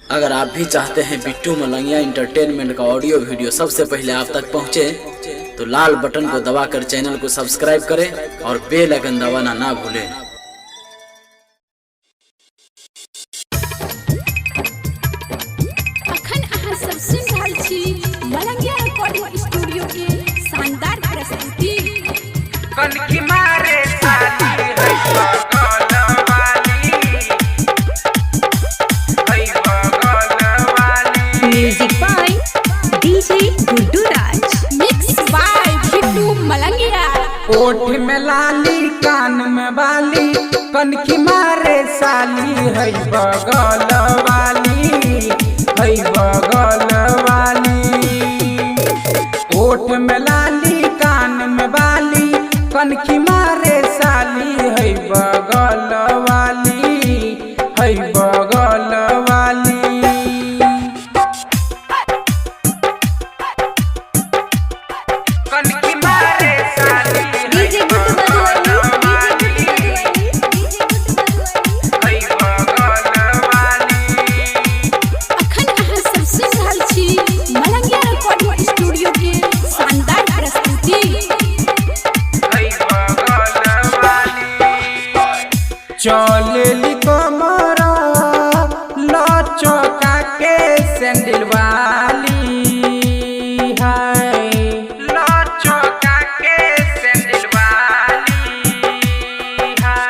अगर आप भी चाहते हैं बिट्टू मलंगिया इंटरटेनमेंट का ऑडियो वीडियो सबसे पहले आप तक पहुंचे, तो लाल बटन को दबाकर चैनल को सब्सक्राइब करें और बेल आइकन दबाना ना भूलें। अखन अहाँ सब सुनि रहल छी मलंगिया रिकॉर्डिंग स्टूडियो के शानदार प्रस्तुति। कनखी मारे साली है बगल वाली, है बगल वाली। Music by DJ Guddu Raj. Mix by Bittu Malangiya. ओठ में लाली, कान में बाली, कनखी मारे साली है बगल वाली, है बगल वाली। ओठ में लाली, कान में बाली, कनखी मारे साली है बगल वाली, है बगल वाली। कनखी मारे साली है डीजे गुड्डू बगल मधुबनी, वाली, डीजे गुड्डू मधुबनी, है बगल वाली। अखन अहाँ सब सुनि रहल छी मलंगिया रिकॉर्डिंग स्टूडियो के शानदार प्रस्तुति। है बगल वाली। चलेली कमरा लचका के सैंडल वाली है, लचका के सैंडल वाली है।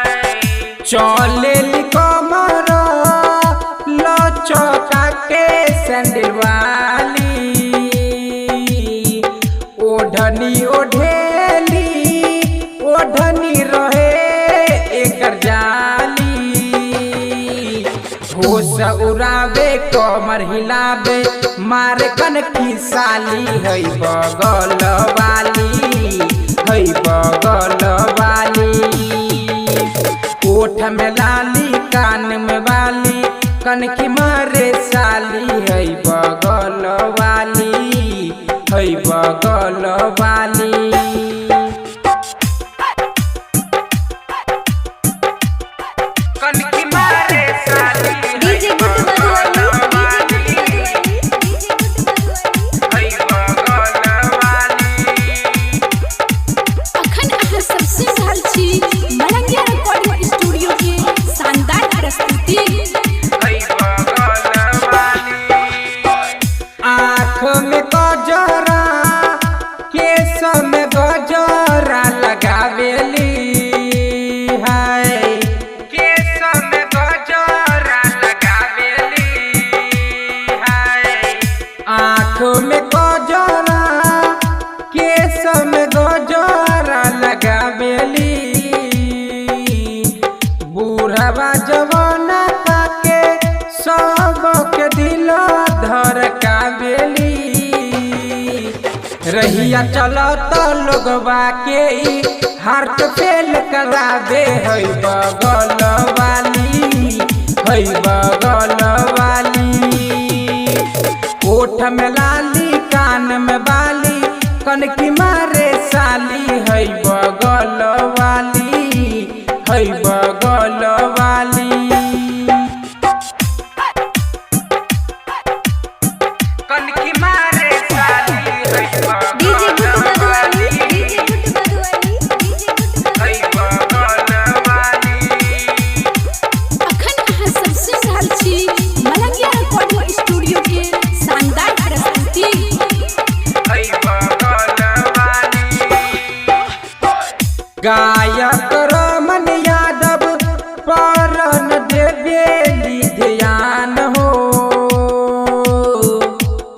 चलेली कमरा लचका के सैंडल वाली, ओढ़नी ओढ़ेली, ओढ़नी रहे एकर जाली। होश उड़ावे, कमर हिलावे, मारे कनखी साली है बगल वाली, है बगल वाली। ओठ में लाली, कान में बाली, कनखी मारे साली है बगल वाली, है बगल वाली। कनखी मारे साली है डीजे गुड्डू बगल मधुबनी, वाली, डीजे गुड्डू मधुबनी, है बगल वाली। अखन अहाँ सब सुनि रहल छी मलंगिया रिकॉर्डिंग स्टूडियो के शानदार प्रस्तुति। है बगल वाली। आँख में गजरा, केस में गजरा लगावेली है, केस में गजरा लगावेली है। आँख में गजरा, केस में गजरा लगावेली। बूढ़वा जवाना पाके सबके दिल धड़कावेली। रहिया चलत लोगवा के ई हार्ट फेल करावे है बगल वाली, है बगल वाली। ओठ में लाली, कान में बाली, कनखी मारे साली है बगल वाली, है बगल वाली। कनखी मारे साली है डीजे गुड्डू बगल मधुबनी, वाली, डीजे गुड्डू मधुबनी, डीजे गुड्डू है बगल वाली। अखन अहाँ सब सुनि रहल छी मलंगिया रिकॉर्डिंग स्टूडियो के शानदार प्रस्तुति। है बगल वाली। गायक रमन यादव परन देवेली ध्यान हो,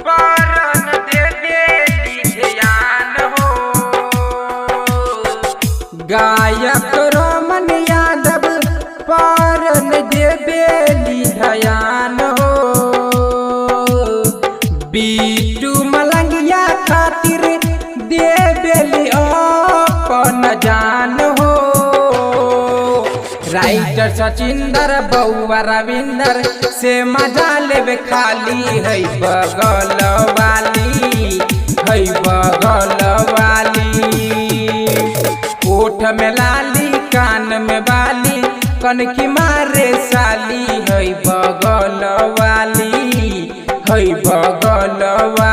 परन देवेली ध्यान हो। गायक रमन यादव परन देवेली ध्यान हो। बीटू मलंगिया खातिर देवेली अपन जान हो। राइटर सचिंदर बउआ रविंदर से मजा लेवे खाली है बगल वाली, है बगल वाली। ओठ में लाली, कान में बाली, कनखी मारे साली है बगल वाली। है बगल वाली।